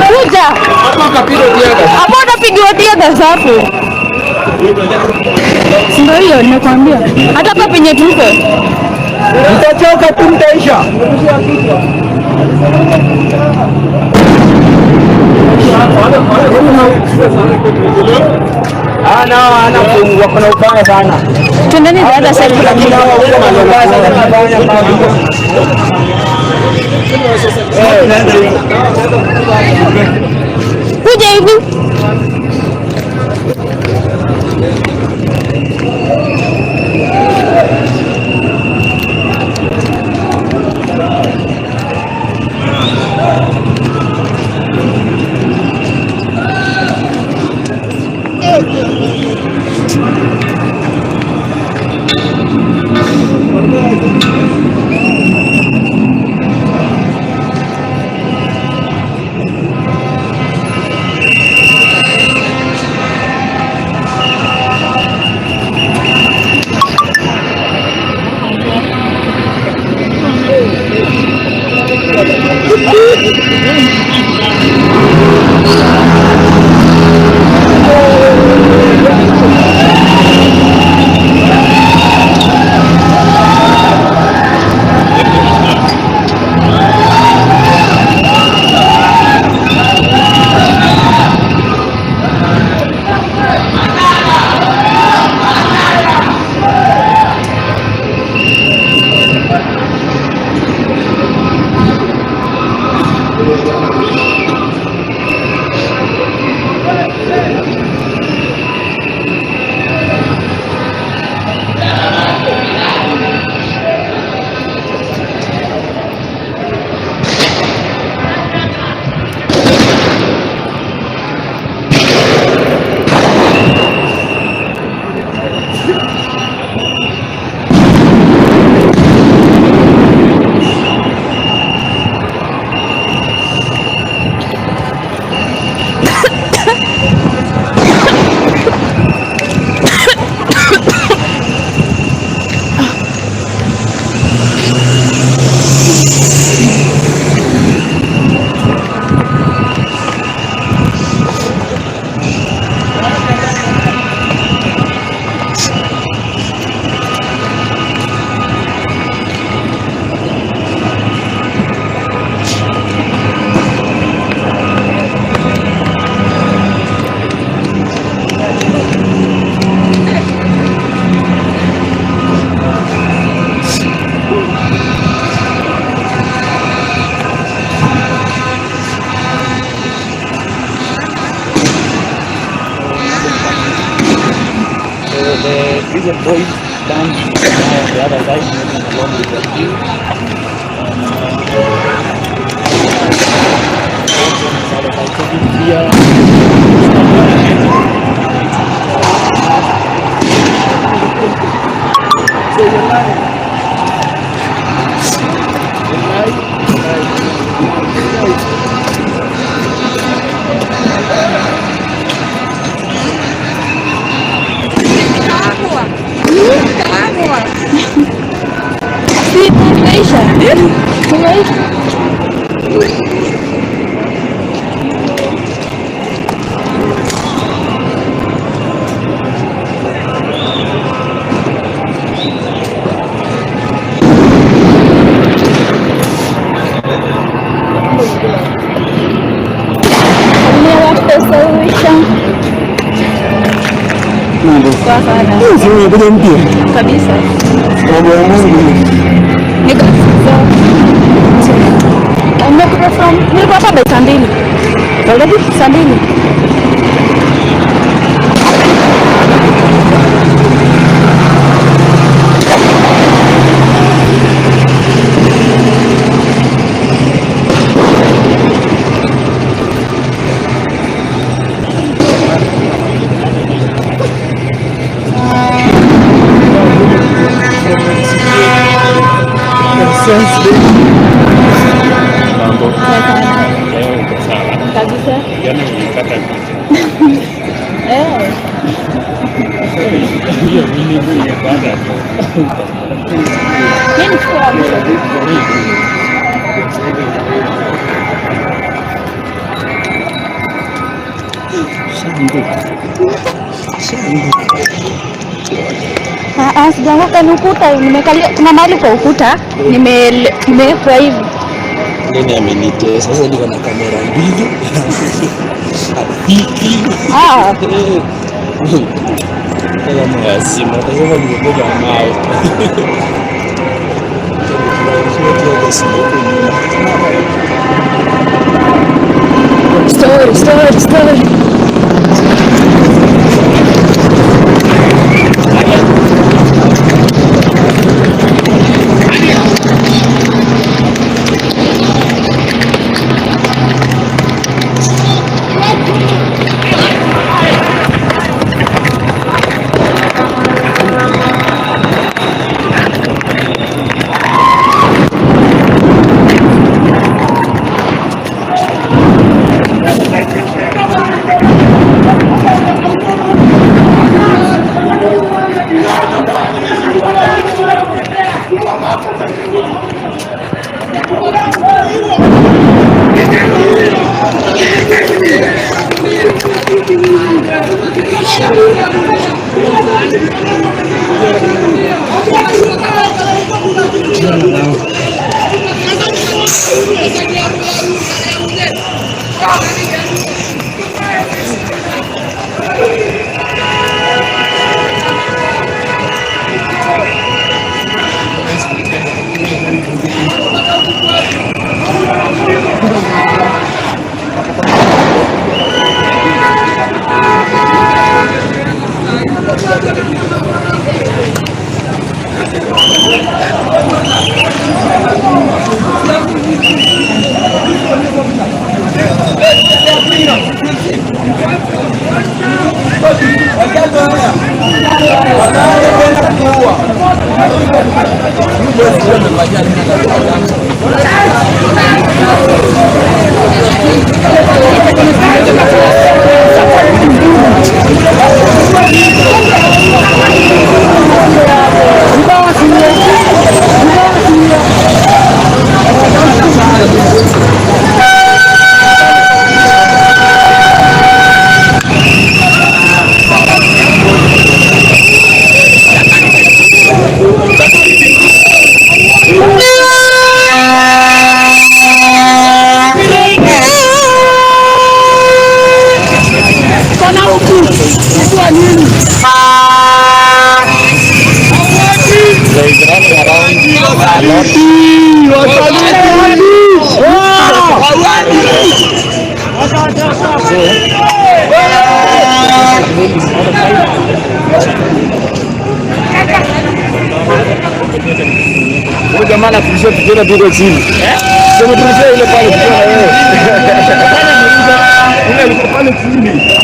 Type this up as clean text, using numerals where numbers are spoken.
Kuja. Hapo utapigiwa tear gas hapo. Si ndio hiyo nimekuambia. Hata hapa penye tuko. Mtachoka tu, mtaisha. Ana ana wako na ubaya sana. Twendeni the other side kuna Lakini hawa wako na ubaya sana kufanya. Kuja hivi. The prison boys stand on the other side, along with the queue. Also on the other side. So we are So you're lying. You're lying. Lying. Si tumeisha. Tumeisha. Salimia Mambo. Poa sana. Simu imekuja mpya. Kabisa. Mambo ya Mungu. Niko nimekuja from nilikuwa hapa by saa 2. Saa ngapi? Saa 2. Sense. Mambo. Leo uko sawa. Kabisa. Jana ulikata picha. Eh. Hiyo mimi ndio imepanda tu. Mimi Ah, sijaanguka, ni ukuta nimekalia. Kuna mahali kwa ukuta nimewekwa hivi. Nini amenitesa sasa, niko na kamera mbili afiki Ah, kama wazimu, akasema nimebeba mawe. Story, story, story. There is running around a lot. Huyu jamaa anafundisha vijana tuko chini. Sema turudishie ile pale tukiwa na wewe. Ile ilikuwa pale chini.